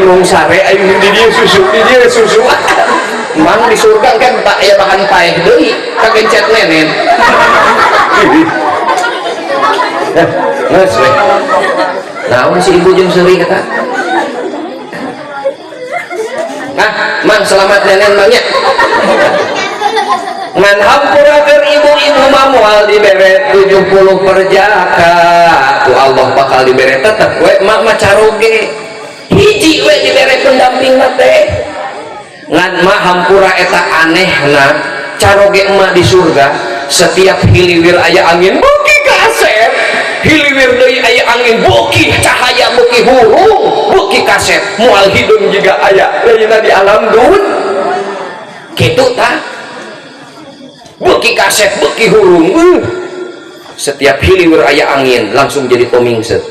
Aing rong sare, aing di dieu susu, di dieu susu. Mang di surga kan pak aya bahan paeh deui kagencet nenen. Geus we. Naon si ibu jeung seuri kata? Nah, mang selamat nenen mang nya. Ngan hampura keur ibu-ibu mah moal dibere 70 perjaka. Ku Allah bakal dibere tetep we mak mah caroge. Hiji we dibere pendamping mah teh. Ngan mah hampura eta anehna caroge emak di surga setiap hiliwir aya angin beuki kasep, hiliwir deui aya angin beuki cahaya, beuki hurung, beuki kasep, moal hideung jiga aya lainna di alam dun kitu tah, beuki kasep, beuki hurung. Setiap hiliwir aya angin langsung jadi tomingset,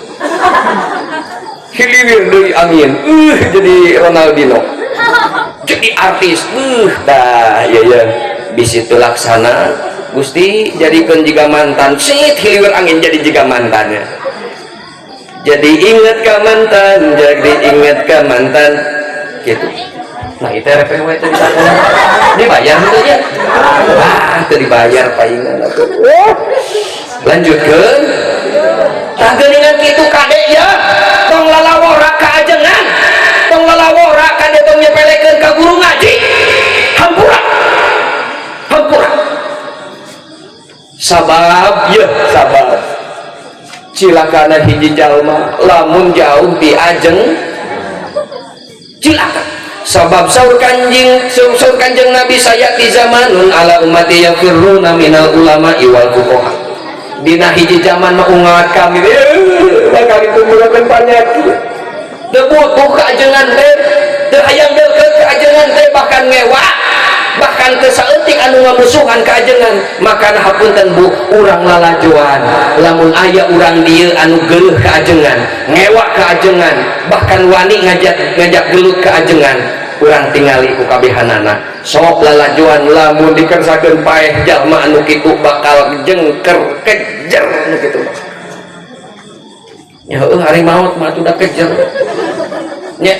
hiliwir deui angin jadi Ronaldinho, jadi artis. Dah ya ya bisi teu laksana Gusti jadikeun jiga mantan sit, hiliwir angin jadi jiga mantannya, jadi ingat ka mantan, jadi ingat ka mantan gitu. Nah itu RPW itu di sakola dibayar henteu nya? Ah, teu dibayar paingan atuh. Lanjutkeun tah geuningan kitu kade ya, tong lalawora ka ajengan, tong lalawora kade, tong nyepelekeun ka guru ngaji. Hampura, hampura, sabab ya sabab cilakana hiji jalma lamun jauh di ajeng cilaka. Sabab saur kanjeng Nabi, sayati zamanun ala ummati yafirruna minal ulama wal fuqaha. Dina hiji zaman mah ungat kami bakal ditumbuhkeun panyakit, teu butuh ka ajengan teh, teu hayang deukeut ka ajengan teh, bahkan ngewa, bahkan teu saeutik anu ngamusuhan ka ajengan. Makana hapunten bu, urang lalajoan lamun aya urang dieu anu geuleuh ka ajengan, ngewa ka ajengan, bahkan wani ngajak gelut ka ajengan, urang tingali ku kabehanana. Sok lalajoan lamun dikersakeun paeh, jalma anu kitu bakal jengker kejer nu kitu ya. Heueuh, hari maut mah atuh da kejer nya.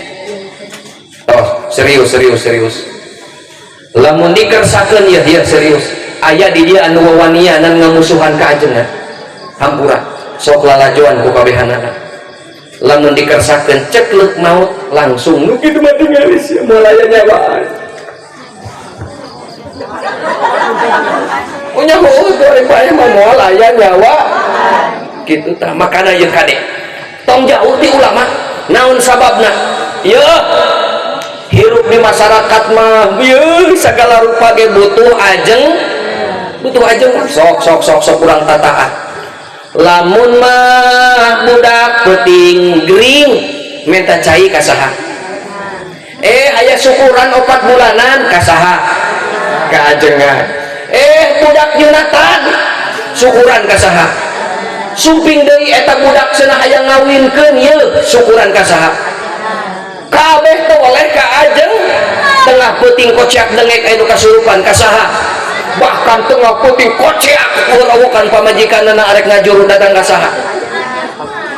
Oh, serius serius serius, lamun dikersakeun ya ya serius, aya di dia anu wawanianan ngamusuhan ka ajengan, hampura, sok lalajoan ku kabehanana lamun dikersakeun ceklek maut langsung nu kitu mah tingali sia moal aya nyawaan. Punya heueuh tuh ari paeh mah moal aya nyawa kitu tah. Makana ieu kade, tong jauh ti ulama. Naon sababna? Yeuh, hirup di masyarakat mah yeuh segala rupa ge butuh ajeng, butuh ajeng. Sok sok sok sok kurang tataat lamun mah budak peuting gering minta cai ka saha? Aya syukuran 4 bulanan ka saha? Ka ajengan. Budak nyunatan syukuran ka saha? Sumping deui eta budak cenah hayang ngawinkeun, yeuh syukuran ka saha? Kabeh teh oleh ka ajeng. Tengah peuting kociak dengek aya nu kasurupan ka saha? Bahkan tengah peuting kociak uur-urukan pamajikanna arek ngajuru, datang ka saha?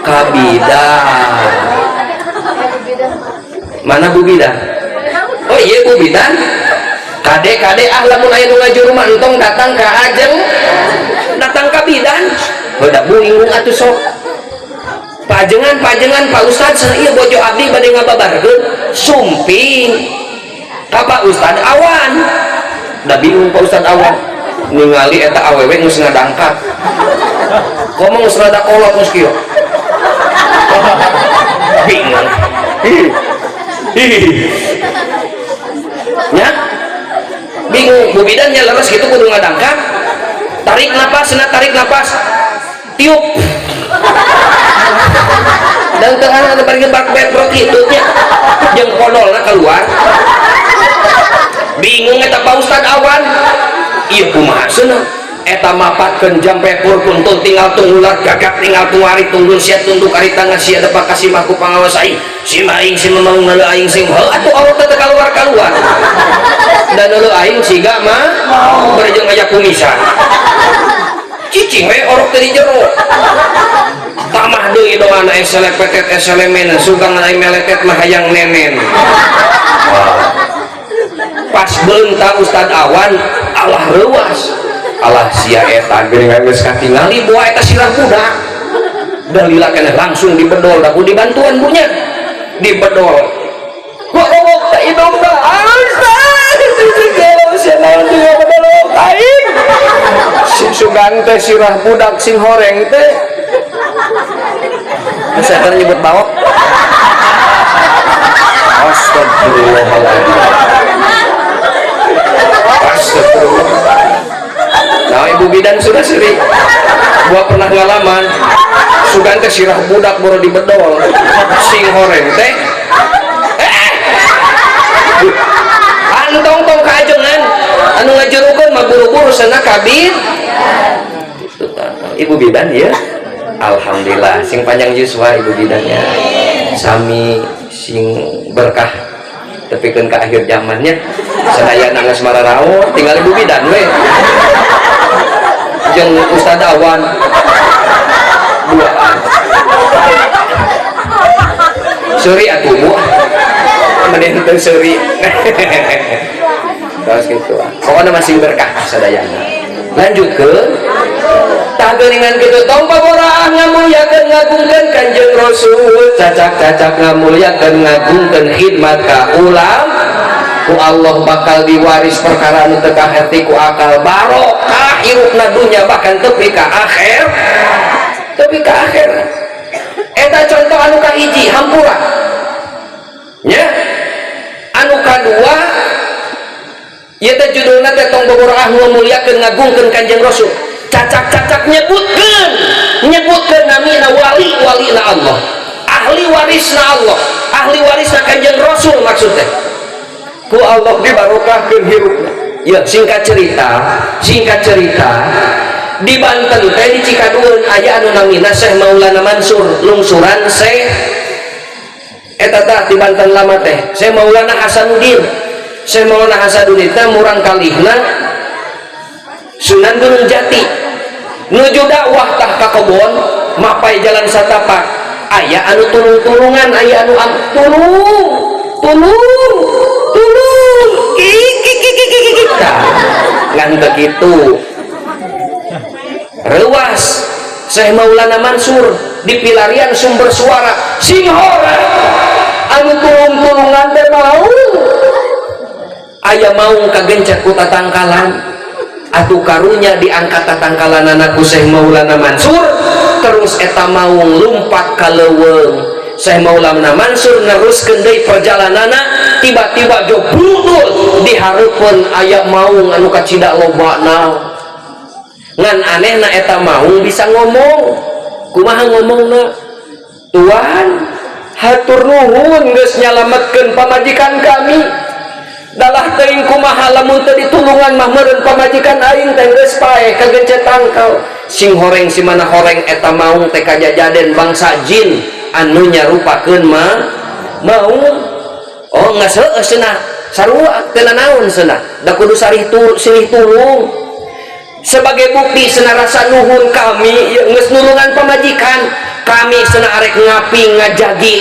Ka bidan. Mana Bu Bidan? Oh iya, Bu Bidan. Kade kade ah, lamun aya nu ngajuru mah entong datang ka ajeng, datang ka bidan. Udah bingung atuh. Sok pajengan, pajengan, Pak Ustad cenah, ieu bojo abdi bade ngababarkeun sumping ka Pak Ustad Awan. Da bingung Pak Ustad Awan ningali eta awewe geus ngadangkak, komo geus rada kolot, geus kieu, bingung nya, bingung Bu Bidan nya. Leres gitu kudu ngadangkak, tarik napas cenah, tarik napas, tiup dan tengah ada bari bak betrok kitu nya, jeung podolna keluar. Bingung eta Pak Ustad Awan, ieu kumaha cenah eta mapatkeun jampe pur kuntul tinggal tunggular gagak tinggal tungari tunggul sia tunduk ari tangan sia depak kasih maku pangawas aing si maing si memang ngeuleuh aing sing heuh atuh awak teh kaluar-kaluar dan neuleuh aing siga mah berjeng aya kumisan. Cicing we orok teh di jero. Tamah deui doana eselepetet eselemen sugan aing meletet mah hayang nenen. Wah. Pas beunta Ustad Awan alah reuas. Alah sia eta geuningan geus katingali boa eta sirah budak. Dalila keneh langsung dibedol da ku dibantuan bunya. Dibedol. Kok rowok teh idungna. Ustad, sia naon juga bedol aing. Si sugan teh sirah budak sing horeng teh. Saya nyebut bawok. Astagfirullahaladzim. Astagfirullah. Nah, ibu bidan sudah seri. Gua pernah ngalaman. Sugan teh sirah budak baru dibedol. Sing horeng teh. Antong tong kaajengan. Anu ngajerukeun mah buru-buru sana kabin. Itu tah. Ibu bidan ya. Alhamdulillah sing panjang yuswa ibu bidannya. Sami sing berkah tepikeun ka akhir zamannya. Sadaya geus mararaos tinggal ibu bidan we. Jeung Ustad Awan duaan. Seuri atuh Bu. Mending teu seuri. Terus gitu. Pokoknya masih berkah sadayana. Lanjut ke tah geuningan kitu tong paboraah ngamulyakeun ngagungkeun Kanjeng Rasul, cacak-cacak ngamulyakeun ngagungkeun khidmat ka ulam ku Allah bakal diwaris perkara anu teu kaherti ku akal, barokah hirupna dunya bahkan tepi ka akhir, tepi ka akhir. Eta contoh anu kahiji hampura nya. Anu kadua ieu teh judulna teh tong boboraah ngamulyakeun ngagungkeun Kanjeng Rasul, cacak-cacak nyebutkeun nyebutkeun namina wali-walina Allah, ahli warisna Allah, ahli warisna Kanjeng Rasul maksudnya ku Allah dibarokahkeun hirupna. Ya, singkat cerita, singkat cerita di Banten teh di Cikadueun aya anu namina Syekh Maulana Mansur, lungsuran Syekh eta tah di Banten lama teh Syekh Maulana Hasanuddin. Syekh Maulana Hasanuddin teh murang kalihna Sunan Gunung Jati. Nuju dakwah tah ka kebon mapai jalan satapak aya anu tulung-tulungan, aya anu tulung tulung tulung ik tah ngan teu kitu reuas. Syekh Maulana Mansur di pilarian sumber suara sing horeng anu tulung-tulungan teh mau aya maung kagencet ku tatangkalan. Atuh karunya diangkat tatangkalanana ku Syekh Maulana Mansur, terus eta maung lumpat ka leuweung. Syekh Maulana Mansur neruskeun deui perjalananna, tiba-tiba jobrudul di hareupeun aya maung anu kacida lobana. Ngan anehna eta maung bisa ngomong. Kumaha ngomongna? Tuan, hatur nuhun geus nyalametkeun pamajikan kami. Dalah teuing kumaha lamun teu ditulungan mah meureun pamajikan aing teh geus paeh kagencet tangkal. Sing horeng si mana horeng eta maung teh kajajaden bangsa jin anu nyarupakeun mah maung. Oh geus heueuh cenah, sarua teu nanaon cenah, da kudu sarih silih tulung. Sebagai bukti cenah rasa nuhun kami geus nulungan pamajikan kami cenah arek ngapi ngajagi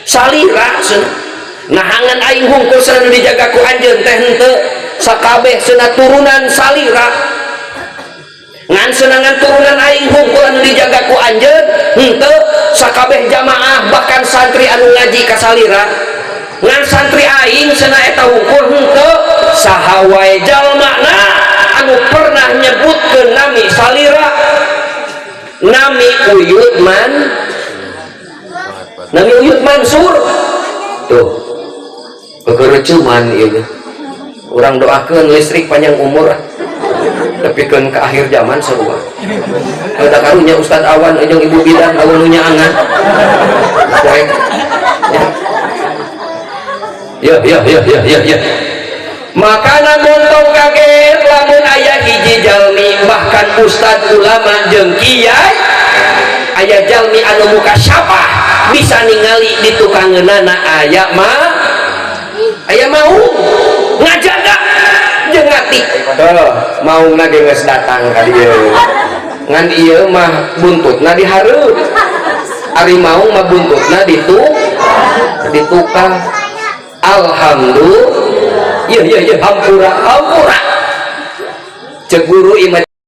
salira cenah. Nahangan aing hungkul cenah nu dijaga ku anjeun teh henteu sakabeh cenah turunan salira. Ngan senangan turunan aing hungkul anu dijaga ku anjeun henteu sakabeh jamaah bahkan santri anu ngaji ka salira. Ngan santri aing cenah eta hungkul henteu saha wae jalmana anu pernah nyebutkeun nami salira, nami Uyut Man, nami Uyut Mansur. Tuh kekerecuman ieu urang doakeun listrik panjang umur tepikeun ke akhir zaman sarua. Ada karunya Ustad Awan jeung Ibu Bidan awan nu nyaangan poek ya ya ya ya ya ya. Makana montong kaget lamun aya hiji jalmi bahkan ustad ulama jeung kiai aya jalmi anu muka syafah bisa ningali di tukangeunana aya ma aya maung ngajaga jeung ngati. Tuh maungna ge geus datang ka dieu. Ngan ieu mah buntutna di hareup, ari maung mah buntutna di tukang. Alhamdulillah. Iya iya iya, hampura, hampura. Cek guru ieu mah.